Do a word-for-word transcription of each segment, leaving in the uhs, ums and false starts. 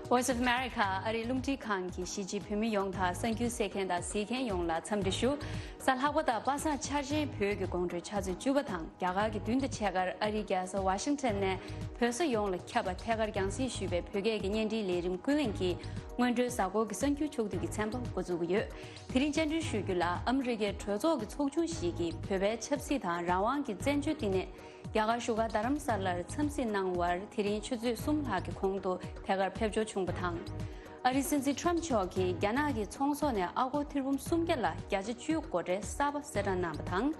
Voice of America ཨ་རིའི་རླུང་འཕྲིན་ཁང་གིས་གཞིས་བྱེས་བོད་མི་ཡོངས་དང་གསར་འགྱུར་གསན་མཁན་དང་གཟིགས་མཁན་ཡོངས་ལ་འཚམས་འདྲི་ཞུ། གཟའ་ལྷག་པ་དང་པ་སངས་འཆར་ཅན་བོད་ཀྱི་དགོང་དྲོའི་ཆུ་ཚོད་བཅུ་པ་དང་རྒྱ་གར་གྱི་བདུན་དང་ཕྱེད་ཀར་ཨ་རིའི་རྒྱལ་ས་ཝ་ཤིང་ཊོན་ནས་བོད་ས་ཡོངས་ལ་ཁྱབ་པ་ཐད་ཀར་རྒྱང་སྲིང་ཞུས་པའི་བོད་སྐད་ཀྱི་བརྙན་འཕྲིན་ལས་རིམ་ཀུན་གླེང་གི་སྔོན་འགྲོའི་གཟའ་འཁོར་གྱི་གསར་འགྱུར་ཕྱོགས་བསྡུས་ཀྱི་ཚན་པ་འགོ་འཛུགས་ཀྱི་ཡོད། དེ་རིང་བཅར་འདྲི་ཞུ་རྒྱུ་ལ་ཨ་མི་རི་ཀའི་གྲོས་ཚོགས་ཀྱི་ཚོགས་ཆུང་ཞིག་གིས་བོད་པའི་ཆབ་སྲིད་དང་རང་དབང་གི་བཙན་བྱོལ་བསྟི་གནས་རྒྱ་གར་བཞུགས་སྒར་རྡ་རམ་ས་ལར་འཚམས་གཟིགས་གནང་བར་དེ་རིང་ཆུ་ཚོད་གསུམ་ལྷག་གི་གོང་དུ་ཐད་ཀར་ཕེབས་འབྱོར་བྱུང་བ་དང་། ཨ་རིའི་སྲིད་འཛིན་ཊམ་མཆོག་གིས་རྒྱ་ནག་གི་ཚོང་ཟོག་ནས་ཨ་སྒོར་ཐེར་འབུམ་སུམ་བརྒྱ་ལ་བརྒྱ་ཆ་བཅུའི་སྒོ་ཁྲལ་གསར་པ་གསལ་བསྒྲགས་གནང་བ་དང་།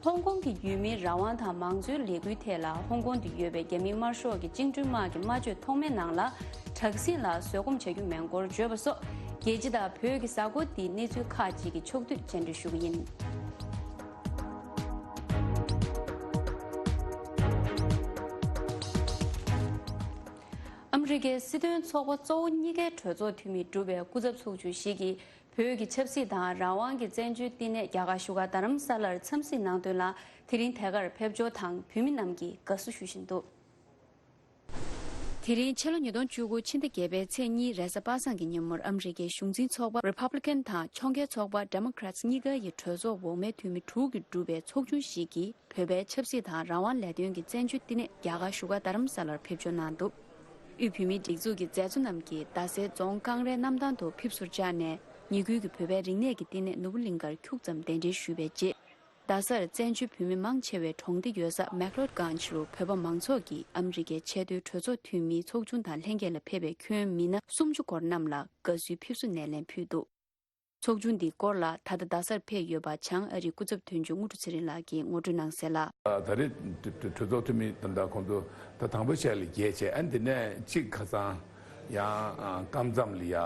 ཧོང་ཀོང་གི་ཡུལ་མིའི་རང་དབང་དང་མང་གཙོའི་ལས་འགུལ་ཐད་ལ་ཧོང་ཀོང་དུ་ཡོད་པའི་རྒྱ་མིའི་དམར་ཤོག་གི་བཅིངས་འགྲོལ་དམག་གི་སྨྲ་བརྗོད་ཐོག་མའི་ནང་ལ་དྲག་ཟིང་ལ་བཟོད་སྒོམ་བྱ་རྒྱུ་མེད་སྐོར་བརྗོད་པ་སོགས། རྒྱལ་སྤྱི་དང་བོད་ཀྱི་གཟའ་འཁོར་འདིའི་གནས་ཚུལ་ཁག་ཅིག་གི་ཕྱོགས་བསྡུས་བཅར་འདྲི་ཞུ་གི་ཡིན། ཨ་མི་རི་ཀའི་སྲིད་དོན་ཚོགས་པ་གཙོ་བོ་གཉིས་ཀའི་གྲོས་ཚོགས་འཐུས་མིས་གྲུབ་པའི་སྐུ་ཚབ་ཚོགས་ཆུང་ཞིག་གིས། བོད་ཀྱི་ཆབ་སྲིད་དང་རང་དབང་གི་བཙན་བྱོལ་བསྟི་གནས་རྒྱ་གར་བཞུགས་སྒར་རྡ་རམ་ས་ལར་འཚམས་གཟིགས་གནང་དོན་ལ་དེ་རིང་ཐད་ཀར་ཕེབས་འབྱོར་དང་བོད་མི་རྣམས་ཀྱིས་དགའ་བསུ་ཞུ་བཞིན་འདུག་དེ་རིང་ཕྱི་ལོ་ཉིས་སྟོང་བཅུ་དགུ་ཕྱི་ཟླ་བརྒྱད་པའི་ཚེས་གཉིས་རེས་གཟའ་པ་སངས་ཀྱི་ཉིན་མོར་ཨ་མི་རི་ཀའི་གཞུང་འཛིན་ཚོགས་པ་Republican དང་ཕྱོགས་འགལ་ཚོགས་པ་Democrats གཉིས་ཀ་ཡི་གྲོས་ཚོགས་འོག་མའི་འཐུས་མི་དྲུག་གིས་གྲུབ་པའི་ཚོགས་ཆུང་ཞིག་གིས། བོད་པའི་ཆབ་སྲིད་དང་རང་དབང་ལས་དོན་གྱི་བཙན་བྱོལ་བསྟི་གནས་རྒྱ་གར་བཞུགས་སྒར་རྡ་རམ་ས་ལར་ཕེབས་འབྱོར་གནང་འདུག་དབུས་བོད་མིའི་སྒྲིག་འཛུགས་ཀྱི་མཛད་གཙོ་རྣམས་ཀྱིས་རྡ་སའི་རྫོང་ཀང་རའི་གནམ་ཐང་དུ་ཕེབས་བསུར་བཅར་ནས། ཉེ་ཁུལ་གྱི་བོད་པའི་རིག་གནས་ཀྱི་བསྟི་གནས་ནོར་བུ་གླིང་ཁར་ཁྱུག་ཙམ་གདན་འདྲེན་ཞུས་པའི་རྗེས། རྡ་སར་བཙན་བྱོལ་བོད་མི་མང་ཆེ་བའི་གྲོང་སྡེ་ཡོད་ས་མེག་ལོད་གྷན་ཇི་རུ་བོད་པ་མང་ཚོགས་ཀྱིས་ཨ་མི་རི་ཀའི་ཆེས་མཐོའི་གྲོས་ཚོགས་འཐུས་མིའི་ཚོགས་ཆུང་དང་ལྷན་རྒྱས་ལ་ཕེབས་པའི་ཁྱོན་མི་སྣ་སུམ་ཅུ་སྐོར་རྣམས་ལ་དགའ་བསུའི་ཕེབས་བསུ་སྣེ་ལེན་ཕུལ་འདུག་ཚོགས་ཆུང་འདིའི་སྐོར་ལ་ད་ལྟ་རྡ་སར་ཕེབས་ཡོད་པ་བྱང་ཨ་རིའི་སྐུ་ཚབ་དོན་གཅོད་དངོས་གྲུབ་ཚེ་རིང་ལགས་ཀྱིས་ངོ་སྤྲོད་གནང་གསལ་ལ། ད་རེས་གྲོས་ཚོགས་འཐུས་མི་ད་ལྟ་ཁོང་ཚོ་ད་དང་པོ་ཆ་ལ་བརྒྱད་བྱས། ཨ་འདི་ནས་གཅིག་ཁ་སང་ཡང་སྐབས་མཚམས་ལ་ཡ་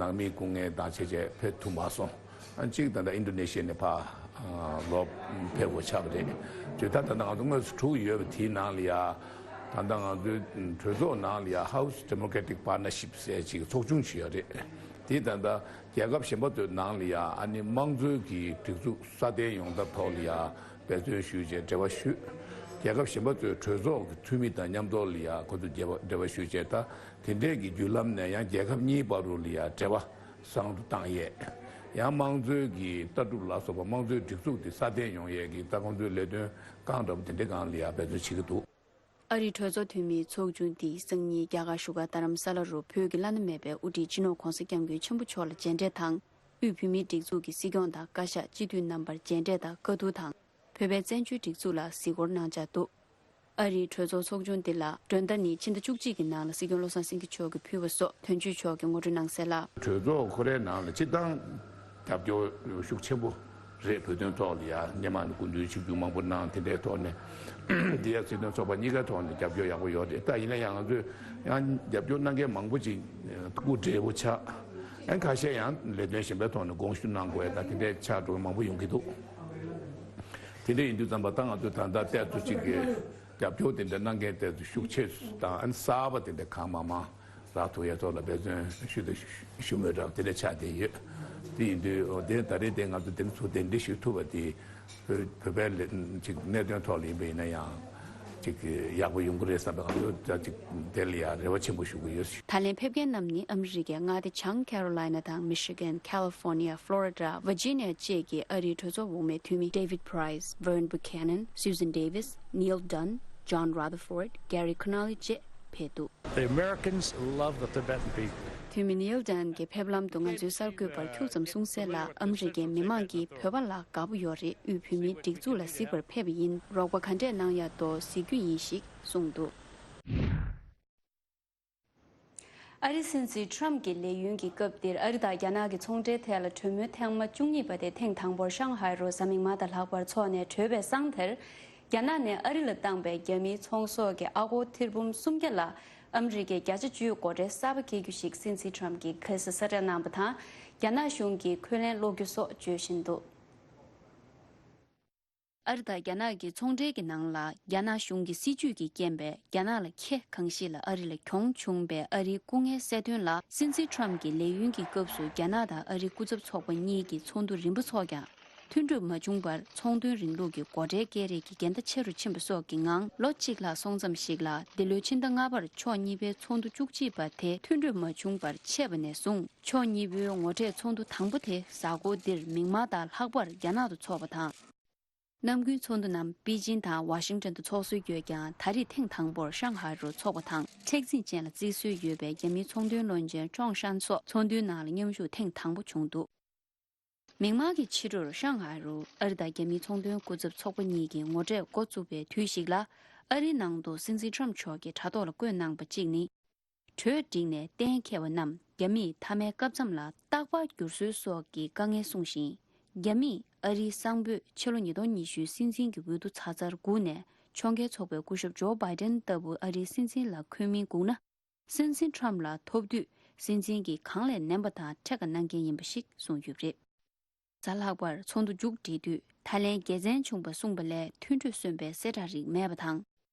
ནང་མི་སྐུ་ངལ་དང་བྱས་བྱས་ཕེབས་ཐུབ་མ་སོང་། ཨ་གཅིག་ད་ལྟ་ཨིན་ཌོ་ནེ་ཤི་ཡ་ནས་ཕར་ལོག་ཕེབས་དགོས་ཆགས་པ་རེད། དེ་ད་ད་ལྟ་ང་ཚོ་དངོས་སུ་དྲུག་ཡོད་པ་དེའི་ནང་ལ་ཡ། ད་ལྟ་ང་ཚོའི་གྲོས་ཚོགས་ནང་ལ་ཡ་House Democratic Partnership ཟེར་ཅིག་ཚོགས་ཆུང་ཞིག་ཡོད་རེད། དེ་ད་ལྟ་རྒྱལ་ཁབ་གཞན་པ་ཚོའི་ནང་ལ་ཡ་ཨ་ནི་དམངས་གཙོའི་གི་སྒྲིག་འཛུགས་སྲ་བརྟན་ཡོང་ཐབས་ཐོག་ལ་ཡ་འབད་བརྩོན་ཞུས་བྱས་འབྲེལ་བ་ཞུས། རྒྱལ་ཁབ་གཞན་པ་ཚོའི་གྲོས་ཚོགས་ཀྱི་འཐུས་མི་དང་མཉམ་དུ་ལ་ཡ་ཁོ་ཚོ་འབྲེལ་བ་འབྲེལ་བ་ཞུས་བྱས། ད་དེ་འདྲའི་གི་བརྒྱུད་ལམ་ནས་ཡང་རྒྱལ་ཁབ་གཉིས་བར་དུ་ལ་ཡ་འབྲེལ་བ་བཟང་དུ་བཏང་ཡས། ཡང་དམངས་གཙོའི་གི་ལྟ་གྲུབ་ལ་སོགས་པ་དམངས་གཙོའི་སྒྲིག་འཛུགས་དེ་སྲ་བརྟན་ཡོང་ཡས་གི་ད་ཁོང་ཚོའི་ལས་དོན་གང་འདྲ་པོ་དེ་འདྲའི་སྒང་ལ་ཡ་འབད་བརྩོན་བྱེད་ཀྱི་འདུག་ཨ་རིའི་གྲོས་ཚོགས་འཐུས་མིའི་ཚོགས་ཆུང་འདིས་སང་ཉིན་རྒྱ་གར་བཞུགས་སྒར་རྡ་རམ་ས་ལ་རུ་བོད་ཀྱི་བླ་ན་མེད་པའི་དབུ་ཁྲིད་སྤྱི་ནོར་ྋགོང་ས་ྋསྐྱབས་མགོན་ཆེན་པོ་མཆོག་ལ་མཇལ་འཕྲད་དང་། དབུས་བོད་མིའི་སྒྲིག་འཛུགས་ཀྱི་སྲིད་སྐྱོང་དང་བཀའ་ཤག་སྤྱི་འཐུས་རྣམ་པར་མཇལ་འཕྲད་དང་བཀའ་བསྡུར་དང་། བོད་པའི་བཙན་བྱོལ་སྒྲིག་འཛུགས་ལ་གཟིགས་སྐོར་གནང་འཆར་འདུག་ཨ་རིའི་གྲོས་ཚོགས་ཚོགས་ཆུང་འདི་ལ་མགྲོན་བརྡ་ནི་ཕྱི་ཟླ་བཅུ་གཅིག་གི་ནང་ལ་སྲིད་སྐྱོང་བློ་བཟང་སེང་གེ་མཆོག་གིས་ཕུལ་བ་སོགས་དོན་གཅོད་མཆོག་གིས་ངོ་སྤྲོད་གནང་གསལ་ལ། གྲོས་ཚོགས་ཁོ་རའི་ནང་ལ་སྤྱིར་བཏང་རྒྱབ་སྐྱོར་ཤུགས་ཆེན་པོ་རེད། བོད་དོན་ཐོག་ལ་ཡ་སྔོན་མ་ནས་སྐུ་མདུན་ཆིབས་བསྒྱུར་མང་པོ་གནང་། དེ་འདྲའི་ཐོག་ནས་འདི་ཡ་སྲིད་དོན་ཚོགས་པ་གཉིས་ཀའི་ཐོག་ནས་རྒྱབ་སྐྱོར་ཡག་པོ་ཡོད་རེད། ད་ཡིན་ན་ཡང་ང་ཚོས་ཡང་རྒྱབ་སྐྱོར་གནང་མཁན་མང་པོ་ཅིག་སྐུ་བགྲེས་པོ་ཆགས། ཡང་ཁ་ཤས་ཡང་ལས་དོན་གཞན་པའི་ཐོག་ནས་དགོངས་ཞུ་གནང་དགོས་ཡ་ད་དེ་འདྲའི་ཆགས་འགྲོ་མཁན་མང་པོ་ཡོང་གི་འདུག་དེ་འདྲ་ཡིན་དུས་ཙམ་པ་ད་ང་ཚོས་ད་ལྟ་ཏོག་ཙམ་ཅིག་གི་རྒྱབ་སྐྱོར་དེ་འདྲ་གནང་མཁན་དེ་ཚོ་ཤུགས་ཆེ་དང་ཨ་ནི་གསར་པ་དེ་འདྲ་གང་མང་མང་རག་ཐུབ་ཡ་ཐོག་ལ་འབད་བརྩོན་ཞུ་དང་ཞུ་མུས་རག་དེ་འདྲ་ཆགས་བསྡད་ཡོད། དེ་ཡིན་དུས་འོ་དེ་ད་རེས་དེ་ང་ཚོ་དེ་ཚོ་གདན་འདྲེན་ཞུ་ཐུབ་པ་དེ་བོད་བོད་པའི་ལས་ཅིག་གནད་དོན་ཐོག་ལ་ཡིན་པ་ཡིན་ན་ཡང་ཅིག་ཡག་པོ་ཡོང་གི་རེད་བསམ་པའི་ང་ཚོ་ཅིག་དེ་ལ་ཡང་རེ་བ་ཆེན་པོ་ཞུ་གི་ཡོད། ད་ལན་ཕེབས་མཁན་རྣམས་ནི་ཨ་མི་རི་ཀའི་མངའ་སྡེ་བྱང་ཁེ་རོ་ལའི་ན་དང་མི་ཤི་གན། ཁ་ལི་ཧྥོར་ནི་ཡ། ཕློ་རི་ཌ། ཝར་ཇི་ནི་ཡ་བཅས་ཀྱི་ཨ་རིའི་གྲོས་ཚོགས་འོག་མའི་འཐུས་མི་David Price, Vern Buchanan, Susan Davis, Neil Dunn, John Rutherford, Gary Connolly བཅས་ཕེབས་འདུག The Americans love the Tibetan people. འཐུས་མི་ནིལ་ཌན་གྱིས་ཕེབས་ལམ་དུ་ང་ཚོའི་གསར་འགོད་པར་ཁྱུག་ཙམ་གསུངས་གསལ་ལ། ཨ་མི་རི་ཀའི་མི་མང་གིས་བོད་པ་ལ་དགའ་པོ་ཡོད་རེད། དབུས་བོད་མིའི་སྒྲིག་འཛུགས་ལ་གཟིགས་པར་ཕེབས་པ་ཡིན། རོགས་པ་ག་འདྲས་གནང་ཡག་འདུག་གཟིགས་རྒྱུ་ཡིན་ཞེས་གསུངས་འདུག་ཨ་རིའི་སྲིད་འཛིན་ཊམ་གྱི་ལས་ཡུན་གྱི་སྐབས་འདིར་ཨ་རི་དང་རྒྱ་ནག་གི་ཚོང་འབྲེལ་ཐད་ལ་གྲོས་མོལ་ཐེངས་མ་བཅུ་གཉིས་པ་དེ་ཐེངས་དང་པོར་ཤང་ཧའེ་རུ་གཟའ་མིག་དམར་དང་ལྷག་པར་འཚོགས་ནས་གྲོལ་བའི་སང་དེར། རྒྱ་ནག་ནས་ཨ་རི་ལ་བཏང་པའི་རྒྱ་མིའི་ཚོང་ཟོག་གི་ཨ་སྒོར་ཐེར་འབུམ་སུམ་བརྒྱ་ལ་ཨ་མི་རི་ཀས་བརྒྱ་ཆ་བཅུའི་སྒོ་ཁྲལ་གསར་པ་འཁེལ་རྒྱུ་ཞིག་སྲིད་འཛིན་ཊམ་གྱིས་ག་ས་གསལ་བསྒྲགས་གནང་བ་དང་། རྒྱ་ནག་གཞུང་གིས་འཁོན་ལན་སློག་རྒྱུ་སོགས་བརྗོད་བཞིན་འདུག་ཨ་རི་དང་རྒྱ་ནག་གི་ཚོང་འབྲེལ་གྱི་ནང་ལ་རྒྱ་ནག་གཞུང་གི་སྲིད་ཇུས་ཀྱི་རྐྱེན་པས་རྒྱ་ནག་ལ་ཁེ་གང་ཞིག་ལ་ཨ་རི་ལ་གྱོང་བྱུང་བའི་ཨ་རིའི་སྐུ་ངལ་སེལ་དོན་ལ། སྲིད་འཛིན་ཊམ་གྱི་ལས་ཡུན་གྱི་སྐབས་སུ་རྒྱ་ནག་དང་ཨ་རིའི་སྐུ་ཚབ་ཚོགས་པ་གཉིས་ཀྱི་ཚོགས་འདུ་རིམ་པ་འཚོགས་ཀྱང་ མཐུན་གྲུབ་མ་བྱུང་བར་ཚོང་དོན་རིང་ལུགས་ཀྱི་སྒོ་ཁྲལ་སྐྱེལ་རེས་ཀྱི་འགལ་ཟླ་ཆེ་རུ་ཕྱིན་པ་སོགས་ཀྱི་ངང་ལོ་གཅིག་ལྷག་སོང་ཙམ་ཞིག་ལ། འདི་ལོའི་ཕྱི་ཟླ་ལྔ་པར་ཕྱོགས་གཉིས་པོའི་ཚོགས་འདུ་བཅུ་གཅིག་པ་དེ་མཐུན་གྲུབ་མ་བྱུང་བར་ཆད་པ་ནས་བཟུང་ཕྱོགས་གཉིས་པོའི་ངོ་འཕྲད་ཚོགས་འདུ་དང་པོ་དེ་གཟའ་འཁོར་འདིར་མིག་དམར་དང་ལྷག་པར་རྒྱ་ནག་ཏུ་འཚོགས་པ་དང་། ནམ་རྒྱུན་ཚོགས་འདུ་རྣམས་པེ་ཅིང་དང་ཝ་ཤིང་ཊོན་དུ་འཚོགས་སྲོལ་ཡོད་ཀྱང་། ད་རེས་ཐེངས་དང་པོར་ཧྲང་ཧའེ་རུ་འཚོགས་པ་དང་། མཁྲེགས་འཛིན་ཅན་ལ་བརྩི་སྲོལ་ཡོད་པའི་རྒྱ་མིའི་ཚོང་དོན་བློན་ཆེན་ཀྲོང་ཧྲན་སོགས་ཚོགས་འདུའི་ནང་ལ་མཉམ་ཞུགས་ཐེངས་དང་པོ་བྱུང་འདུག་མིག་དམར་གྱི་ཕྱི་དྲོར་ཧྲང་ཧའེ་རུ་ཨ་རི་དང་རྒྱ་མིའི་ཚོང་དོན་སྐུ་ཚབ་ཚོགས་པ་གཉིས་ཀྱི་ངོ་འཕྲད་འགོ་བཙུགས་པའི་དུས་ཤིག་ལ། ཨ་རིའི་ནང་དུ་སྲིད་འཛིན་ཁྲོམ་མཆོག་གིས་དྲ་ཐོག་ལ་བཀོད་གནང་པ་གཅིག་ནི། གྲོས་བསྒྲིགས་ནས་གཏན་འཁེལ་བ་རྣམས་རྒྱ་མིས་མཐའ་མའི་སྐབས་མཚམས་ལ་རྟག་པར་བསྒྱུར་སྲོལ་སོགས་ཀྱི་དཀའ་ངལ་གསུངས་ཤིང་། རྒྱ་མིས་ཨ་རིའི་གསང་ཕོད་ཕྱི་ལོ་ཉིས་སྟོང་ཉི་ཤུའི་སྲིད་འཛིན་གྱི་འོས་བསྡུ་ཚར་ཚར་སྒུག་ནས་ཕྱོགས་འགལ་ཚོགས་པའི་སྐུ་ཞབས་ཇོ་བྷའི་ཏན་ལྟ་བུ་ཨ་རིའི་སྲིད་འཛིན་ལ་འཁོད་མིན་སྒུག་ན། སྲིད་འཛིན་ཁྲོམ་ལ་ཐོབ་དུས་སྲིད་འཛིན་གྱིས་གང་ལས་ནན་པ་དང་འཁྲེག་པ་གནང་མཁན་ཡིན་པ་ཞིག་གསུངས་ཡོད་པ་རེད། གཟའ་ལྷག་པར་ཚོགས་འདུ་མཇུག་བསྒྲིལ་དུས་ཐའི་ལེན་རྒྱལ་མཚན་བྱུང་བ་གསུངས་པ་ལས་མཐུན་གྲོས་སོན་པའི་གསལ་བསྒྲགས་རིགས་མེད་པ་དང་།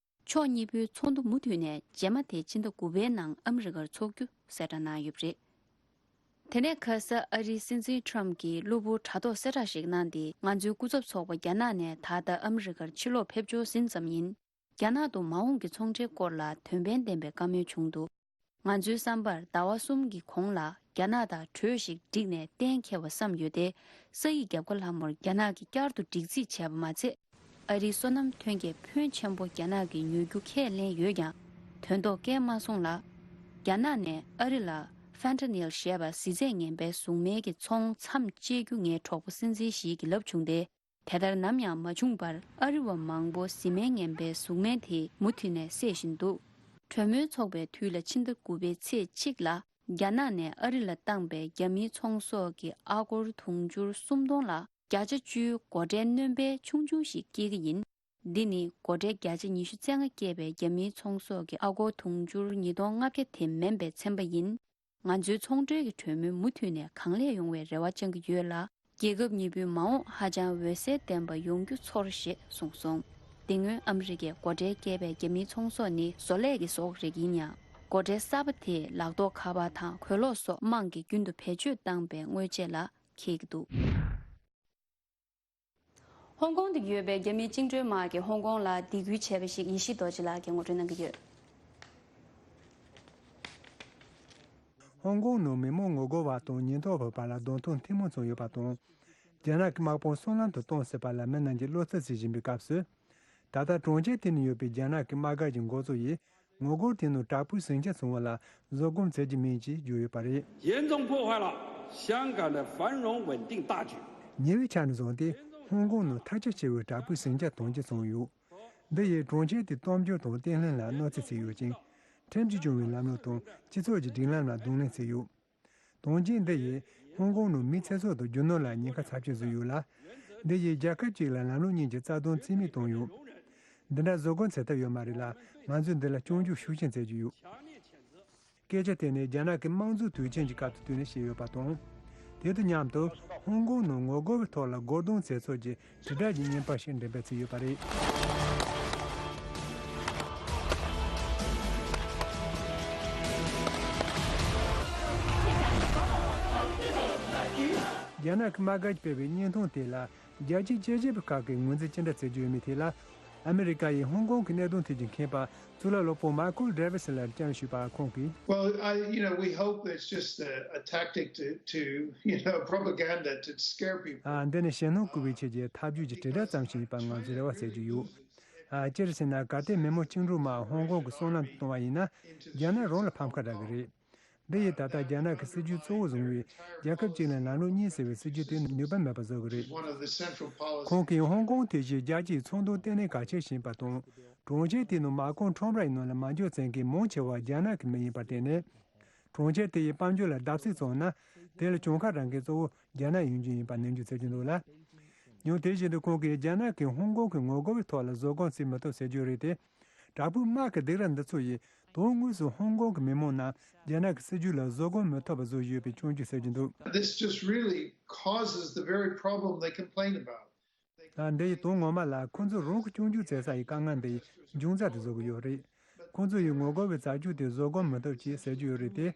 ཕྱོགས་གཉིས་པོའི་ཚོགས་འདུ་མུ་མཐུད་ནས་རྗེས་མ་དེ་ཕྱི་ཟླ་དགུ་པའི་ནང་ཨ་མི་རི་ཀར་འཚོགས་རྒྱུ་གསལ་བསྒྲགས་གནང་ཡོད་པ་རེད། དེ་ནས་ཁ་ས་ཨ་རིའི་སྲིད་འཛིན་ཁྲོམ་གྱིས་གློ་བུར་དྲ་ཐོག་གསལ་བསྒྲགས་ཤིག་གནང་སྟེ། ང་ཚོའི་སྐུ་ཚབ་ཚོགས་པ་རྒྱ་ནག་ནས་ད་ལྟ་ཨ་མི་རི་ཀར་ཕྱིར་ལོག་ཕེབས་འབྱོར་ཟིན་ཙམ་ཡིན། རྒྱ་ནག་ཏུ་མ་འོངས་ཀྱི་ཚོང་འབྲེལ་སྐོར་ལ་དོན་ཕན་ལྡན་པའི་བཀའ་མོལ་བྱུང་འདུག་ང་ཚོའི་བསམ་པར་ཟླ་བ་གསུམ་གྱི་གོང་ལ་རྒྱ་ནག་དང་གྲོས་ཤིག་བསྒྲིགས་ནས་གཏན་འཁེལ་བ་བསམ་ཡོད་དེ། ས་ཡི་རྒྱབ་ཁ་ལྷ་མོར་རྒྱ་ནག་གིས་བསྐྱར་དུ་སྒྲིག་རྩིས་བྱས་པ་མ་ཚད། ཨ་རིའི་སོ་ནམ་ཐོན་སྐྱེད་ཕོན་ཆེན་པོ་རྒྱ་ནག་གིས་ཉོ་རྒྱུ་ཁས་ལེན་ཡོད་ཀྱང་། དོན་ཐོག་བཀལ་མ་སོང་ལ། རྒྱ་ནག་ནས་ཨ་རི་ལ་ཕན་ཐ་ནིལ་ཞེས་པ་གཟི་ཚད་ངན་པའི་གཟུགས་སྨན་གྱི་ཚོང་མཚམས་བཅད་རྒྱུ་ངའི་གྲོགས་པོ་སྲིད་འཛིན་ཞིག་གིས་ལབ་བྱུང་སྟེ། དེ་ལྟར་ནམ་ཡང་མ་བྱུང་བར་ཨ་རི་བ་མང་པོ་གཟི་སྨན་ངན་པའི་གཟུགས་སྨན་དེ་མུ་མཐུད་ནས་བསད་བཞིན་འདུག་གྲོས་མོལ་ཚོགས་པའི་དུས་ལ་ཕྱི་ཟླ་དགུ་པའི་ཚེས་གཅིག་ལ་རྒྱ་ནག་ནས་ཨ་རི་ལ་བཏང་པའི་རྒྱ་མིའི་ཚོང་ཟོག་གི་ཨ་སྒོར་དུང་ཕྱུར་སུམ་སྟོང་ལ་བརྒྱ་ཆ་བཅུའི་སྒོ་ཁྲལ་སྣོན་པ་ཆུང་ཆུང་ཞིག་སྐྱེལ་གྱི་ཡིན། འདི་ནི་སྒོ་ཁྲལ་བརྒྱ་ཆ་ཉི་ཤུ་རྩ་ལྔ་བཀལ་བའི་རྒྱ་མིའི་ཚོང་ཟོག་གི་ཨ་སྒོར་དུང་ཕྱུར་ཉིས་སྟོང་ལྔ་བརྒྱ་དེ་མིན་པའི་ཚན་པ་ཡིན། ང་ཚོའི་ཚོང་འབྲེལ་གྱི་གྲོས་མོལ་མུ་མཐུད་ནས་གང་ལེགས་ཡོང་བའི་རེ་བ་བཅང་གི་ཡོད་ལ། རྒྱལ་ཁབ་གཉིས་པོའི་མ་འོངས་ཧ་ཅང་འོད་གསལ་ལྡན་པ་ཡོང་རྒྱུ་ཚོར་ཞེས་གསུངས་སོང་། དེ་སྔོན་ཨ་མི་རི་ཀས་སྒོ་ཁྲལ་བཀལ་བའི་རྒྱ་མིའི་ཚོང་ཟོག་ནི་བཟོ་ལས་ཀྱི་ཟོག་རིགས་ཡིན་ཡང་། སྒོ་ཁྲལ་གསར་པ་དེས་ལག་ཐོགས་ཁ་པར་དང་གོས་ལོག་སོགས་དམངས་ཀྱིས་རྒྱུན་དུ་བེད་སྤྱོད་བཏང་པའི་དངོས་ཆས་ལ་འཁེལ་གྱི་འདུག་ཧོང་ཀོང་དུ་ཡོད་པའི་རྒྱ་མིའི་བཅིངས་འགྲོལ་དམག་གིས་ཧོང་ཀོང་ལ་སྡིགས་སྐུལ་བྱས་པ་ཞིག་ཡེ་ཤེས་རྡོ་རྗེ་ལགས་ཀྱིས་ངོ་སྤྲོད་གནང་གི་ཡོད། ཧོང་ཀོང་ནང་མི་མང་ངོ་རྒོལ་བ་དང་ཉེན་རྟོག་པའི་བར་ལ་གདོང་ཐུག་ཐུན་མོང་བྱུང་ཡོད་པ་དང་། རྒྱ་ནག་གི་དམག་དཔུང་སྲང་ལམ་དུ་གཏོང་སྲིད་པ་ལ་མི་རྣམས་ཀྱིས་བློ་འཚབ་བྱེད་བཞིན་པའི་སྐབས་སུ། ད་ལྟ་གྲོང་ཁྱེར་དེ་ནང་ཡོད་པའི་རྒྱ་ནག་གི་དམག་སྒར་གྱི་འགོ་གཙོ་ཡིས། ངོ་རྒོལ་དེ་ནང་དྲག་པོའི་ཟིང་ཆ་བྱུང་བ་ལ་བཟོད་སྒོམ་བྱེད་རྒྱུ་མིན་ཅེས་བརྗོད་ཡོད་པ་རེད། 严重破坏了香港的繁荣稳定大局。 ཉེ་བའི་ཆར་ནས་བཟུང་སྟེ་ཧོང་ཀོང་ནང་ཐལ་ཆ་ཆེ་བའི་དྲག་པོའི་ཟིང་ཆ་གཏོང་རྒྱུ་བྱུང་ཡོད། འདི་ཡིས་གྲོང་ཁྱེར་དེའི་སྟོབས་འབྱོར་དང་བརྟན་ལྷིང་ལ་གནོད་འཚེ་བྱས་ཡོད་ཅིང་། ཁྲིམས་ཀྱིས་སྐྱོང་བའི་ལམ་ལུགས་དང་སྤྱི་ཚོགས་ཀྱི་སྒྲིག་ལམ་ལ་གདོང་ལེན་བྱས་ཡོད། གཏོང་རྒྱུ་འདི་ཡིས་ཧོང་ཀོང་ནང་མིའི་ཚེ་སྲོག་དང་རྒྱུ་ནོར་ལ་ཉེན་ཁ་ཚབས་ཆེན་བཟོས་ཡོད་ལ། འདི་ཡིས་རྒྱལ་ཁབ་ཅིག་ལ་ལམ་ལུགས་གཉིས་ཀྱི་རྩ་དོན་རྩིས་མེད་བཏང་ཡོད། འདི་འདྲ་བཟོད་སྒོམ་བྱེད་ཐབས་ཡོད་མ་རེད་ལ། ང་ཚོས་འདི་ལ་སྐྱོན་བརྗོད་ཤུགས་ཆེན་བྱེད་ཀྱི་ཡོད། སྐད་ཆ་དེ་ནི་རྒྱ་ནག་གི་དམངས་གཙོའི་དུས་ཆེན་གྱི་སྐབས་སུ་བསྡུས་ནས་བཤད་ཡོད་པ་དང་། དེ་དང་མཉམ་དུ་ཧོང་ཀོང་ནང་ངོ་རྒོལ་བའི་ཐོག་ལ་རྒོལ་རྡུང་བྱེད་ཕྱོགས་ཀྱི་དྲིལ་བསྒྲགས་ཀྱི་བརྙན་པར་ཞིག་འགྲེམས་སྤེལ་བྱས་ཡོད་པ་རེད། རྒྱ་ནག་གི་དམག་སྒར་གྱིས་སྤེལ་བའི་བརྙན་ཐུང་དེ་ལ་རྒྱལ་སྤྱིའི་དཔྱད་ཞིབ་པ་ཁག་གིས་ངོས་འཛིན་ཅི་འདྲ་བྱེད་ཀྱི་ཡོད་མེད་ཐད་ལ། ཨ་མི་རི་ཀ་ཡིས་ཧོང་ཀོང་གི་གནད་དོན་ཐད་ཀྱི་མཁས་པ་གཙུག་ལག་སློབ་དཔོན་མཱ་ཁོལ་ཌེ་ཝི་སི་ལ་བསྐྱར་ཞུས་པ་ཁོང་གིས། Well, I, you know, we hope it's just a, a tactic to, to, you know, propaganda to scare people. ཨ། འདི་ནི་ཞེད་སྣང་བསྐུལ་བའི་ཆེད་ཀྱི་ཐབས་ཇུས་ཀྱི་དྲིལ་བསྒྲགས་ཙམ་ཞིག་ཡིན་པ་ང་ཚོས་རེ་བ་བྱེད་ཀྱི་ཡོད། ཨ། སྤྱིར་བྱས་ན་གལ་ཏེ་མི་མང་བཅིངས་འགྲོལ་དམག་ཧོང་ཀོང་གི་སྲང་ལམ་དུ་གཏོང་བ་ཡིན་ན། རྒྱ་ནག་རང་ལ་ཕམ་ཁ་རག་གི་རེད། འདི་ཡིས་ད་ལྟ་རྒྱ་ནག་གི་སྲིད་ཇུས་གཙོ་བོ་བཟུང་བའི་རྒྱལ་ཁབ་གཅིག་ལ་ལམ་ལུགས་གཉིས་ཟེར་བའི་སྲིད་ཇུས་དེ་ནུས་པ་མེད་པ་བཟོ་གི་རེད། One of the central policies. ཁོང་གིས་ཧོང་ཀོང་དེ་བཞིན་རྒྱལ་སྤྱིའི་ཚོང་དོན་ལྟེ་གནས་གལ་ཆེ་ཞིག་ཡིན་པ་དང་། གྲོང་ཁྱེར་དེའི་ནང་དམག་ཁོངས་ཁྲོམ་ར་ཡི་ནང་ལ་མ་འཇོག་བྱེད་མཁན་མང་ཆེ་བ་རྒྱ་ནག་གི་མི་ཡིན་པར་བརྟེན་ནས། གྲོང་ཁྱེར་དེ་ཡི་དཔལ་འབྱོར་ལ་བརྡབ་གསིག་བྱུང་ན། དེ་ལ་གྱོང་ཁ་རག་མཁན་གཙོ་བོ་རྒྱ་ནག་ཡིན་རྒྱུ་ཡིན་པ་ནན་བརྗོད་བྱེད་ཀྱི་འདུག་ལ། ཡང་དེ་བཞིན་དུ་ཁོང་གིས་རྒྱ་ནག་གིས་ཧོང་ཀོང་གི་ངོ་རྒོལ་བའི་ཐོག་ལ་བཟོད་སྒོམ་བྱེད་མི་ཐུབ་ཟེར་རྒྱུ་རེད་དེ། དྲག་པོའི་དམག་གི་སྡིགས་ར་འདི་ཚོ་ཡིས་དོན་དངོས་སུ་ཧོང་ཀོང་གི་མི་མང་རྣམས་རྒྱ་ནག་གི་སྲིད་ཇུས་ལ་བཟོད་སྒོམ་མི་ཐུབ་པ་བཟོས་ཡོད་པའི་སྐྱོན་བརྗོད་བྱེད་ཀྱི་འདུག། This just really causes the very problem they complain about. ཨ། འདི་ཡིས་དོན་ངོ་མ་ལ་ཁོ་ཚོས་རང་གི་སྐྱོན་བརྗོད་བྱེད་ས་ཡི་དཀའ་ངལ་འདི་ཡི་འབྱུང་རྩ་དེ་བཟོ་གི་ཡོད་རེད། ཁོ་ཚོ་ཡིས་ངོ་རྒོལ་བའི་རྩ་རྒྱུ་དེ་བཟོད་སྒོམ་མི་ཐུབ་ཅེས་ཟེར་རྒྱུ་ཡོད་རེད་དེ།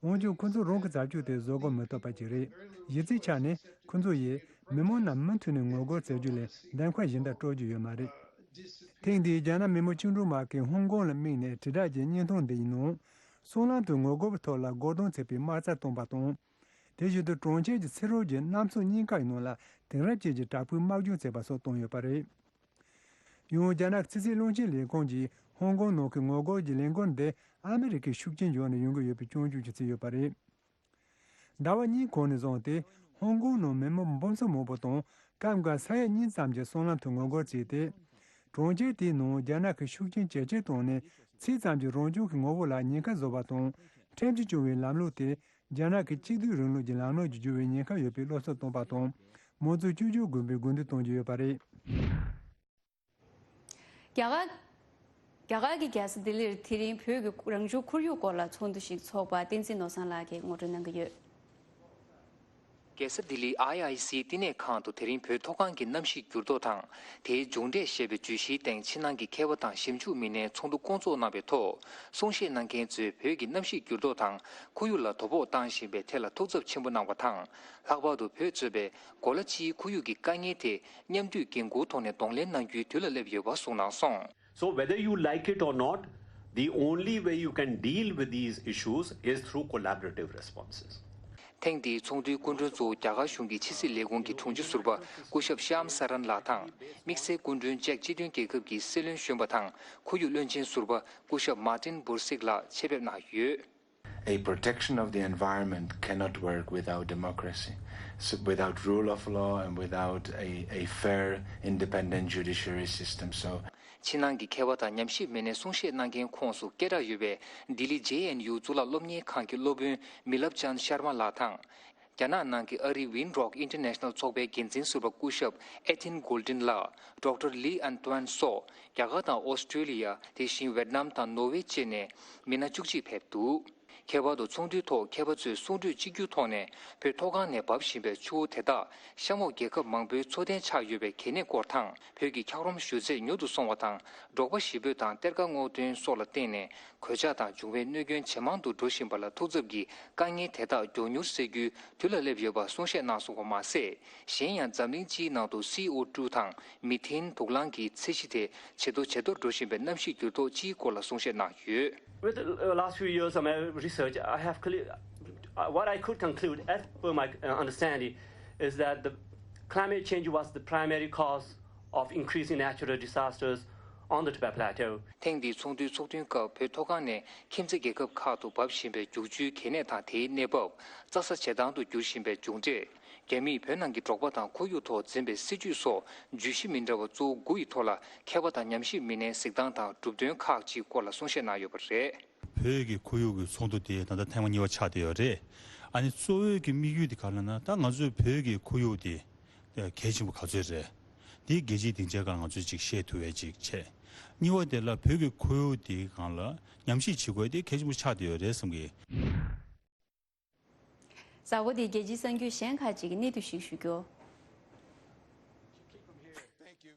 འོན་ཀྱང་ཁོ་ཚོས་རང་གི་རྩ་རྒྱུ་དེ་བཟོད་སྒོམ་མི་ཐུབ་པ་ཅིག་རེད། གཞི་རྩའི་ཆ་ནས་ཁོ་ཚོ་ཡིས་ མི་མང་རྣམས་མུ་མཐུད་ནས་ངོ་རྒོལ་བྱེད་རྒྱུ་ལས་འདེམས་ཁ་གཞན་དག་སྤྲོད་རྒྱུ་ཡོད་མ་རེད། ཐེངས་འདིའི་རྒྱ་ནག་མི་དམངས་བཅིངས་འགྲོལ་དམག་གིས་ཧོང་ཀོང་ལ་དམིགས་ནས་དྲིལ་བསྒྲགས་ཀྱི་བརྙན་ཐུང་འདིའི་ནང་། སྲང་ལམ་དུ་ངོ་རྒོལ་བའི་ཐོག་ལ་རྒོལ་རྡུང་བྱས་པའི་དམག་རྩལ་བཏོན་པ་དང་། དེ་བཞིན་དུ་གྲོང་ཁྱེར་གྱི་ཚེ་རོལ་གྱི་གནམ་ཕྱོགས་གཉིས་ཀའི་ནང་ལ་དེང་རབས་ཅན་གྱི་དྲག་པོའི་དམག་སྦྱོང་བྱས་པ་སོགས་བཏོན་ཡོད་པ་རེད། ཡང་རྒྱ་ནག་ཕྱི་སྲིད་བློན་ཆེན་ལས་ཁུངས་ཀྱིས་ཧོང་ཀོང་ནང་གི་ངོ་རྒོལ་གྱི་ལས་འགུལ་འདི་ཨ་མི་རི་ཀའི་ཤུགས་རྐྱེན་འཇོག་ནས་ཡོང་གི་ཡོད་པའི་སྐྱོན་བརྗོད་ཀྱང་བྱས་ཡོད་པ་རེད། ཟླ་བ་གཉིས་གོང་ནས་བཟུང་སྟེ་ཧོང་ཀོང་ནང་མི་མང་འབུམ་ཚོ་མང་པོ་དང་སྐབས་འགའ་ས་ཡ་གཉིས་ཙམ་གྱི་སྲང་ལམ་དུ་ངོ་རྒོལ་བྱས་ཏེ། གྲོང་ཁྱེར་དེའི་ནང་རྒྱ་ནག་གི་ཤུགས་རྐྱེན་ཇེ་ཆེར་བཏང་ནས་ཚིག་ཙམ་གྱི་རང་སྐྱོང་གི་ངོ་བོ་ལ་ཉེན་ཁ་བཟོ་བ་དང་། ཁྲིམས་ཀྱིས་སྐྱོང་བའི་ལམ་ལུགས་དེ་རྒྱ་ནག་གི་གཅིག་སྡུད་རིང་ལུགས་ཀྱི་ལམ་ལུགས་ཀྱི་འགྱུར་བའི་ཉེན་ཁ་ཡོད་པའི་སློབ་གསོ་བཏང་པ་དང་། མང་གཙོའི་བཅོས་བསྒྱུར་དགོས་པའི་དགོས་འདུན་གཏོང་གི་ཡོད་པ་རེད། རྒྱ་གར། རྒྱ་གར་གྱི་རྒྱལ་ས་ལྡི་ལིར་དེ་རིང་བོད་ཀྱི་རང་བྱུང་ཁོར་ཡུག་སྐོར་ལ་ཚོགས་འདུ་ཞིག་འཚོགས་པ་བསྟན་འཛིན་ནོར་བཟང་ལགས་ཀྱིས་ངོ་སྤྲོད་གནང་གི་ཡོད། རྒྱལ་ས་ལྡི་ལི་ཨའི་ཨའི་སིའི་བསྟི་གནས་ཁང་དུ་དེ་རིང་བོད་མཐོ་སྒང་གི་གནམ་གཤིས་འགྱུར་ལྡོག་དང་། དེའི་མཇུག་འབྲས་ཞེས་པའི་བརྗོད་གཞིའི་སྟེང་ཕྱི་ནང་གི་མཁས་པ་དང་ཞིབ་འཇུག་མི་སྣའི་ཚོགས་འདུ་བསྐོང་ཚོགས་གནང་བའི་ཐོག་གསུང་བཤད་གནང་མཁན་ཚོས་བོད་ཀྱི་གནམ་གཤིས་འགྱུར་ལྡོག་དང་ཁོར་ཡུག་ལ་དོ་ཕོག་བཏང་བཞིན་པའི་ཐད་ལ་ཐུགས་འཚབ་ཆེན་པོ་གནང་བ་དང་། ལྷག་པར་དུ་བོད་གཙོས་པའི་གོ་ལ་སྤྱིའི་ཁོར་ཡུག་གི་དཀའ་ངལ་དེ་མཉམ་འདུས་འགན་འཁུར་ཐོག་ནས་གདོང་ལེན་གནང་རྒྱུའི་དུས་ལ་སླེབས་ཡོད་པ་གསུངས་གནང་སོང་། So whether you like it or not, the only way you can deal with these issues is through collaborative responses. ཐེངས་འདིའི་ཚོགས་འདུའི་སྐུ་མགྲོན་གཙོ་བོ་རྒྱ་གར་གཞུང་གི་ཕྱི་སྲིད་ལས་ཁུངས་ཀྱི་དྲུང་ཆེ་ཟུར་པ་སྐུ་ཞབས་ཤམ་སཱ་རན་ལགས་དང་། དམིགས་བསལ་སྐུ་མགྲོན་ཅེཀ་སྤྱི་མཐུན་རྒྱལ་ཁབ་ཀྱི་སྲིད་བློན་གཞོན་པ་དང་ཁོར་ཡུག་བློན་ཆེན་ཟུར་པ་སྐུ་ཞབས་མཱ་ཏིན་བོར་སིག་ལགས་ཆེད་ཕེབས་གནང་ཡོད། A protection of the environment cannot work without democracy, s- without rule of law, and without a, a fair, independent judiciary system. So, ཕྱི་ནང་གི་མཁས་པ་དང་ཉམས་ཞིབ་མི་སྣས་གསུང་བཤད་གནང་མཁན་ཁོངས་སུ་སྐད་གྲགས་ཡོད་པའི་ལྡི་ལི་ཇེ་ཨེན་ཡུ་གཙུག་ལག་སློབ་གཉེར་ཁང་གི་སློབ་དཔོན་མི་ལབ་ཅན་ཤར་མ་ལགས་དང་། རྒྱ་ནག་ནང་གི་ཨ་རིའི་ཝིན་རོག་ཨིན་ཊར་ནེ་ཤ་ནལ་ཚོགས་པའི་འགན་འཛིན་ཟུར་པ་སྐུ་ཞབས་ཨེ་ཐིན་གོལ་ཏིན་ལགས། ཌོག་ཊར་ལི་ཨན་ཏུའན་སོགས་རྒྱ་གར་དང་ཨོ་སི་ཀྲི་ལི་ཡ། དེ་བཞིན་ཝེད་ནམ་དང་ནོར་ཝེ་བཅས་ནས་མི་སྣ་བཅུ་གཅིག་ཕེབས་འདུག་ཁྱད་པར་དུ་ཚོགས་འདུའི་ཐོག་མཁས་པ་ཚོས་གསུང་གྲོས་གཅིག་གྱུར་ཐོག་ནས་བོད་མཐོ་སྒང་ནས་འབབ་བཞིན་པའི་ཆུ་བོ་དེ་དག་གཤམ་འོག་རྒྱལ་ཁབ་མང་པོའི་འཚོ་རྟེན་ཆགས་ཡོད་པའི་གལ་གནད་སྐོར་དང་། བོད་ཀྱི་འཁྱགས་རོམ་ཞུ་ཚད་མྱུར་དུ་སོང་བ་དང་འབྲོག་པ་གཞིས་སྤོས་དང་གཏེར་ཁ་སྔོག་འདོན་སོགས་ལ་བརྟེན་ནས་གོད་ཆག་དང་འབྱུང་བའི་གནོད་སྐྱོན་ཇེ་མང་དུ་འགྲོ་བཞིན་པ་ལ་ཐུགས་འཚབ་ཀྱིས་དཀའ་ངལ་དེ་དག་མགྱོགས་མྱུར་སེལ་རྒྱུའི་དུས་ལ་སླེབས་ཡོད་པ་གསུང་བཤད་གནང་སོང་བ་མ་ཟད། གཞན་ཡང་འཛམ་གླིང་སྤྱིའི་ནང་དུ་སི་ཨོ་ཊུ་དང་མི་ཐེན་དུག་རླངས་ཀྱི་ཚད་གཞི་དེ་ཇེ་མཐོ་ཇེ་མཐོར་འགྲོ་བཞིན་པའི་གནམ་གཤིས་འགྱུར་ལྡོག་སྤྱིའི་སྐོར་ལ་གསུང་བཤད་གནང་ཡོད། With the last few years of my research, I have clear, uh, what I could conclude, as per my uh, understanding, is that the climate change was the primary cause of increasing natural disasters on the Tibet Plateau. ཐེངས་འདིའི་ཚོགས་འདུའི་ཚོགས་ཐུན་སྐབས་བོད་མཐོ་སྒང་ནས་ཁྱིམ་མཚེས་རྒྱལ་ཁབ་ཁག་ཏུ་འབབ་བཞིན་པའི་རྒྱུག་ཆུའི་གལ་གནད་དང་དེའི་གནས་བབ། རྩྭ་ས་ཇེ་དྭངས་དུ་འགྱུར་བཞིན་པའི་མཇུག་འབྲས། རྒྱ་མིས་བོད་ནང་གི་འབྲོག་པ་དང་ཁོར་ཡུག་ཐོག་འཛིན་པའི་སྲིད་ཇུས་སོགས་བརྗོད་གཞི་མི་འདྲ་བ་གཙོ་བོ་དགུ་ཡི་ཐོག་ལ་མཁས་པ་དང་ཉམས་ཞིབ་མི་སྣའི་གཟིགས་སྟངས་དང་གྲུབ་དོན་ཁག་ཅིག་སྐོར་ལ་གསུང་བཤད་གནང་ཡོད་པ་རེད། བོད་ཀྱི་ཁོར་ཡུག་གི་ཚོགས་འདུ་དེ་ད་ལྟ་ཐེངས་མ་གཉིས་པ་ཆགས་བསྡད་ཡོད་རེད། ཨ་ནི་གཙོ་བོའི་གི་དམིགས་ཡུལ་དེ་ག་རེ་ལབ་ན། ད་ང་ཚོའི་བོད་ཀྱི་ཁོར་ཡུག་དེ་གལ་ཆེན་པོ་ག་ཚོད་རེད། འདི་རྒྱལ་སྤྱིའི་སྡིངས་ཆའི་སྒང་ང་ཚོས་ཅིག་བཤད་ཐུབ་པའི་ཅིག་བྱས། གཉིས་པ་དེ་ལ་བོད་ཀྱི་ཁོར་ཡུག་དེའི་སྒང་ལ་ཉམས་ཞིབ་བྱེད་དགོས་དེ་གལ་ཆེན་པོ་ཆགས་བསྡད་ཡོད་རེད་བསམ་གི། གཟའ་འཁོར་འདིའི་རྒྱལ་སྤྱིའི་གསར་འགྱུར་གཞན་ཁག་ཅིག་གི་གནད་བསྡུས་ཤིག་ཞུ་རྒྱུ།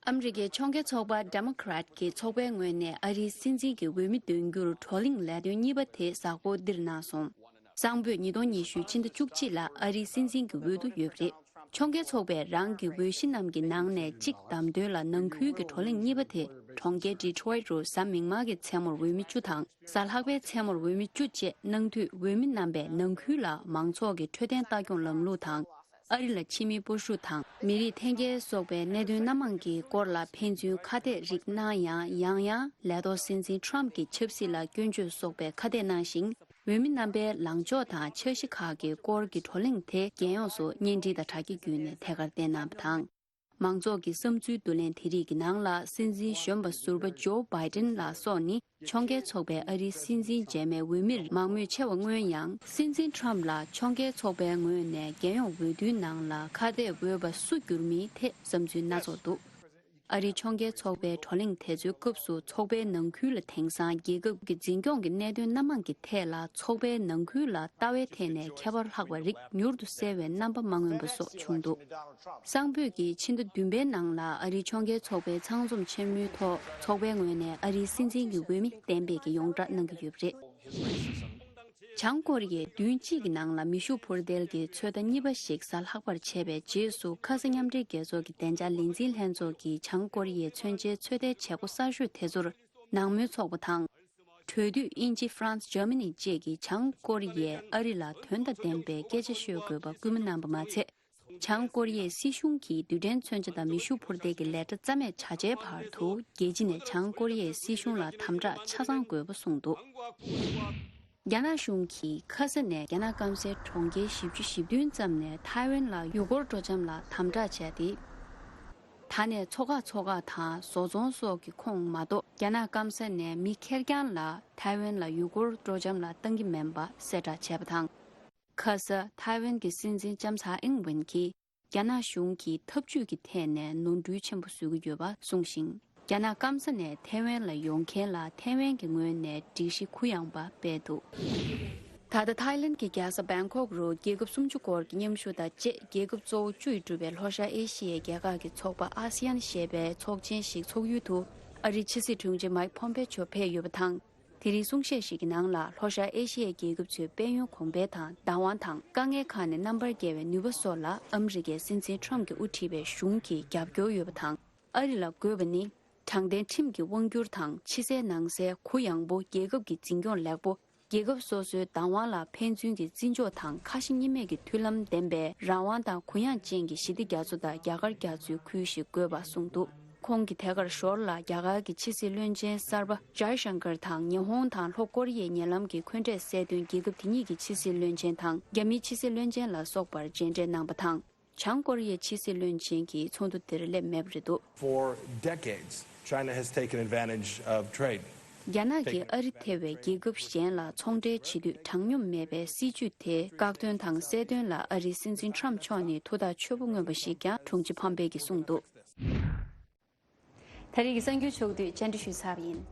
ཨ་མི་རི་ཀའི་ཕྱོགས་འགལ་ཚོགས་པ་Democrat གི་ཚོགས་པའི་ངོས་ནས་ཨ་རིའི་སྲིད་འཛིན་གྱི་འོས་མི་འདོན་རྒྱུར་བགྲོ་གླེང་ལས་དོན་གཉིས་པ་དེ་གཟའ་འཁོར་འདིར་གནང་སོང་། གཙང་པོས་ཉིས་སྟོང་ཉི་ཤུ་ཕྱི་ཟླ་བཅུ་གཅིག་ལ་ཨ་རིའི་སྲིད་འཛིན་གྱི་འོས་བསྡུ་ཡོད་པ་རེད། ཕྱོགས་འགལ་ཚོགས་པས་རང་གི་འོས་གཞི་རྣམས་ཀྱི་ནང་ནས་གཅིག་བདམས་དོན་ལ་ནང་ཁུལ་གྱི་བགྲོ་གླེང་གཉིས་པ་དེ་གྲོང་ཁྱེར་Detroit རུ་གཟའ་མིག་དམར་གྱི་མཚན་མོར་འོས་མི་བཅུ་དང་། གཟའ་ལྷག་པའི་མཚན་མོར་འོས་མི་བཅུ་བཅས་གནང་འཐུས་འོས་མི་རྣམ་པས་ནང་ཁུལ་ལ་མང་ཚོགས་ཀྱི་འཕྲོད་བསྟེན་ལྟ་སྐྱོང་ལམ་ལུགས་དང་། ཨ་རི་ལ་ཕྱི་མིའི་སྤོ་བཤུད་དང་མི་རིགས་འཐེན་འཁྱེར་སོགས་པའི་གནད་དོན་སྣ་མང་གི་སྐོར་ལ་ཕན་ཚུན་ཁ་གཏད་རིགས་གནང་ཡང་། ཡང་ཡང་ལས་ཐོག་སྲིད་འཛིན་Trump གྱི་ཆབ་སྲིད་ལ་སྐྱོན་བརྗོད་སོགས་པའི་ཁ་གཏད་གནང་ཞིང་། འོས་མི་རྣམ་པས་ལངས་ཕྱོགས་དང་འཆར་གཞི་ཁག་གི་སྐོར་གྱི་བགྲོ་གླེང་དེ་རྒྱལ་ཡོངས་སུ་བརྙན་འཕྲིན་དང་དྲ་རྒྱ་བརྒྱུད་ནས་ཐད་ཀར་བསྟན་གནང་བ་དང་། མང་ཚོགས་ཀྱི་བསམ་ཚུལ་བསྡུ་ལེན་དེ་རིགས་ཀྱི་ནང་ལ། སྲིད་འཛིན་གཞོན་པ་ཟུར་པ་ཇོ་བྷའི་ཏིན་ལགས་སོགས་ནི་ཕྱོགས་འགལ་ཚོགས་པའི་ཨ་རིའི་སྲིད་འཛིན་རྗེས་མའི་འོས་མིར་མང་མོས་ཆེ་བ་མངོན་ཡང་། སྲིད་འཛིན་ཁྲམ་ལ་ཕྱོགས་འགལ་ཚོགས་པའི་ངོས་ནས་རྒྱལ་ཡོངས་འོས་བསྡུའི་ནང་ལ་ཁ་གཏད་འོས་པ་སུ་འགྱུར་མིན་ཐད་བསམ་ཚུལ་སྣ་ཚོགས་འདུག་ཨ་རིའི་ཕྱོགས་འགལ་ཚོགས་པའི་བགྲོ་གླེང་དེ་ཚོའི་སྐབས་སུ། ཚོགས་པའི་ནང་ཁུལ་ལ་དེང་སང་རྒྱལ་ཁབ་ཀྱི་འཛིན་སྐྱོང་གི་གནད་དོན་སྣ་མང་གི་ཐད་ལ་ཚོགས་པའི་ནང་ཁུལ་ལ་ལྟ་བའི་ཐད་ནས་ཁྱད་པར་ལྷག་པ་རིགས་མྱུར་དུ་གསལ་བའི་རྣམ་པ་མ་མངོན་པ་སོགས་བྱུང་འདུག་གསང་ཕུད་ཀྱིས་ཕྱི་ཟླ་བདུན་པའི་ནང་ལ་ཨ་རིའི་ཕྱོགས་འགལ་ཚོགས་པའི་ཚང་འཛོམས་ཆེན་མོའི་ཐོག་ཚོགས་པའི་ངོས་ནས་ཨ་རིའི་སྲིད་འཛིན་གྱི་འོས་མི་གཏན་འབེབས་ཀྱི་ཡོངས་བསྒྲགས་གནང་གི་ཡོད་པ་རེད། བྱང་ཀོ་རི་ཡས་བདུན་གཅིག་གི་ནང་ལ་མེ་ཤུགས་འཕུར་མདེལ་གྱི་ཚོད་ལྟ་གཉིས་པ་ཞིག་གཟའ་ལྷག་པར་བྱས་པའི་རྗེས་སུ། ཁ་ས་མཉམ་འབྲེལ་རྒྱལ་ཚོགས་ཀྱི་བདེ་འཇགས་ལས་འཛིན་ལྷན་ཚོགས་ཀྱིས་བྱང་ཀོ་རི་ཡའི་མཚོན་ཆའི་ཚོད་ལྟའི་བྱེད་སྒོ་གསར་ཤོས་དེ་ཚོར་ནང་མོལ་ཚོགས་པ་དང་། གྲོས་བསྡུར། དབྱིན་ཇི། ཧྥ་རན་སི། འཇར་མ་ནི་བཅས་ཀྱིས་བྱང་ཀོ་རི་ཡས་ཨ་རི་ལ་དོན་དང་ལྡན་པའི་སྐད་ཆ་ཤོད་དགོས་པ་སྐུལ་མ་གནང་པ་མ་ཚད། བྱང་ཀོ་རི་ཡའི་སྲིད་གཞུང་གིས་རྡུལ་ཕྲན་མཚོན་ཆ་དང་མེ་ཤུགས་འཕུར་མདེལ་གྱི་ལས་གྲྭ་རྩ་མེད་བྱ་ཆེད་བར་དུ། རྒྱལ་སྤྱི་ནས་བྱང་ཀོ་རི་ཡའི་སྲིད་གཞུང་ལ་དམ་དྲག་ཆ་ཚང་དགོས་པ་གསུངས་འདུག། རྒྱ་ནག་གཞུང་གིས་ཁ་ས་ནས་རྒྱ་ནག་སྐམ་སའི་གྲོང་ཁྱེར་བཞི་བཅུ་ཞེ་བདུན་ཙམ་ནས་ཐའེ་ཝན་ལ་ཡུལ་སྐོར་སྤྲོ་འཆམ་ལ་དམ་དྲག་བྱས་ཏེ། ད་ནས་མཚོ་འགག་མཚོ་འགག་དང་བཟོ་ཚོང་སོགས་ཀྱི་ཁོངས་མ་གཏོགས། རྒྱ་ནག་སྐམ་ས་ནས་མི་ཁེར་རྐྱང་ལ་ཐའེ་ཝན་ལ་ཡུལ་སྐོར་སྤྲོ་འཆམ་ལ་བཏང་གི་མིན་པ་གསལ་བསྒྲགས་བྱས་པ་དང་། ཁ་ས་ཐའེ་ཝན་གྱི་སྲིད་འཛིན་ལྕམ་ཚའེ་ཨིང་ཝེན་གྱིས་རྒྱ་ནག་གཞུང་གིས་འཐབ་ཇུས་ཀྱི་ཐད་ནས་ནོར་འཁྲུལ་ཆེན་པོ་བཟོ་གི་ཡོད་པ་གསུངས་ཤིང་། རྒྱ་ནག་སྐམ་ས་ནས་ཐའེ་ཝན་ལ་ཡོང་མཁན་ལ་ཐའེ་ཝན་གྱི་ངོས་ནས་སྒྲིག་གཞི་གུ་ཡངས་པ་སྤེལ་འདུག། ད་ལྟ་ཐའི་ལན་གྱི་རྒྱལ་ས་བེང་ཀོག་རུ་རྒྱལ་ཁབ་སུམ་ཅུ་སྐོར་གྱི་མཉམ་ཞུགས་དང་བཅས། རྒྱལ་ཁབ་གཙོ་བོ་བཅུས་གྲུབ་པའི་ལྷོ་ཤར་ཨེ་ཤི་ཡའི་རྒྱལ་ཁག་གི་ཚོགས་པ་ཨ་སི་ཡན་ཞེས་པའི་ཚོགས་ཆེན་ཞིག་འཚོགས་ཡུལ་དུ། ཨ་རིའི་ཕྱི་སྲིད་དྲུང་ཆེ་མཱིག་ཕོམ་པེ་ཆོ་ཕེབས་ཡོད་པ་དང་། དེ་རིང་གསུང་བཤད་ཞིག་གི་ནང་ལ། ལྷོ་ཤར་ཨེ་ཤི་ཡའི་རྒྱལ་ཁབ་ཚོའི་དཔལ་ཡོན་གོང་འཕེལ་དང་། བདག་དབང་དང་། དཀའ་ངལ་ཁག་ནས་རྣམ་པར་རྒྱལ་བའི་ནུས་པ་སོགས་ལ་ཨ་མི་རི་ཀའི་སྲིད་འཛིན་ཁྲོམ་གྱིས་དབུ་ཁྲིད་པའི་གཞུང་གིས་རྒྱབ་སྐྱོར་ཡོད་པ་དང་། ཨ་རི་ལ་དགོས་པ་ནི། དྲང་བདེན་ཁྲིམས་ཀྱི་དབང་སྒྱུར་དང་། ཕྱི་གསལ་ནང་གསལ་གུ་ཡངས་པོ། རྒྱལ་ཁབ་ཀྱི་འཛིན་སྐྱོང་ལེགས་པོ། རྒྱལ་ཁབ་སོ་སོའི་བདག་དབང་ལ་ཕན་ཚུན་གྱི་བརྩི་འཇོག་དང་། ཁ་ཞེ་གཉིས་མེད་ཀྱི་མཐུན་ལམ་ལྡན་པའི་རང་དབང་དང་གུ་ཡངས་ཅན་གྱི་ཞི་བདེ་རྒྱ་མཚོ་དང་རྒྱ་གར་རྒྱ་མཚོའི་ཁུལ་ཞིག་དགོས་པ་གསུངས་འདུག། ཁོང་གིས་དེ་གར་ཞོར་ལ་རྒྱ་གར་གྱི་ཕྱི་སྲིད་བློན་ཆེན་གསར་པ་ཇའི་ཤང་ཀར་དང་། ཉི་ཧོང་དང་ལྷོ་ཀོ་རི་ཡའི་ཉེ་ལམ་གྱི་འཁོན་འགྲས་སེལ་དོན་རྒྱལ་ཁབ་དེ་གཉིས་ཀྱི་ཕྱི་སྲིད་བློན་ཆེན་དང་། རྒྱ་མིའི་ཕྱི་སྲིད་བློན་ཆེན་ལ་སོགས་པར་མཇལ་འཕྲད་གནང་པ་དང་། བྱང་ཀོ་རི་ཡའི་ཕྱི་སྲིད་བློན་ཆེན་གྱིས་ཚོགས་འདུ་འདིར་སླེབས་མེད་པ་རེད་འདུག། For decades, China has taken advantage of trade. རྒྱ་ནག་གིས་ཨ་རི་ཐེ་བའི་རྒྱལ་ཁབ་གཞན་ལ་ཚོང་འབྲེལ་བྱེད་དུས་དྲང་སྙོམས་མེད་པའི་སྲིད་ཇུས་དེ་བཀག་སྡོམ་དང་གསལ་སྟོན་ལ་ཨ་རིའི་སྲིད་འཛིན་ཁྲོམ་མཆོག་ནས་ཐུགས་ཐག་ཆོད་པོ་མངོན་པ་ཞིག་ཀྱང་དྲུང་ཆེ་ཕམ་པེ་གིས་གསུངས་འདུག། ད་རེས་ཀྱི་གསར་འགྱུར་ཕྱོགས་བསྡུས་བཅར་འདྲི་ཞུས་ཚར་བ་ཡིན།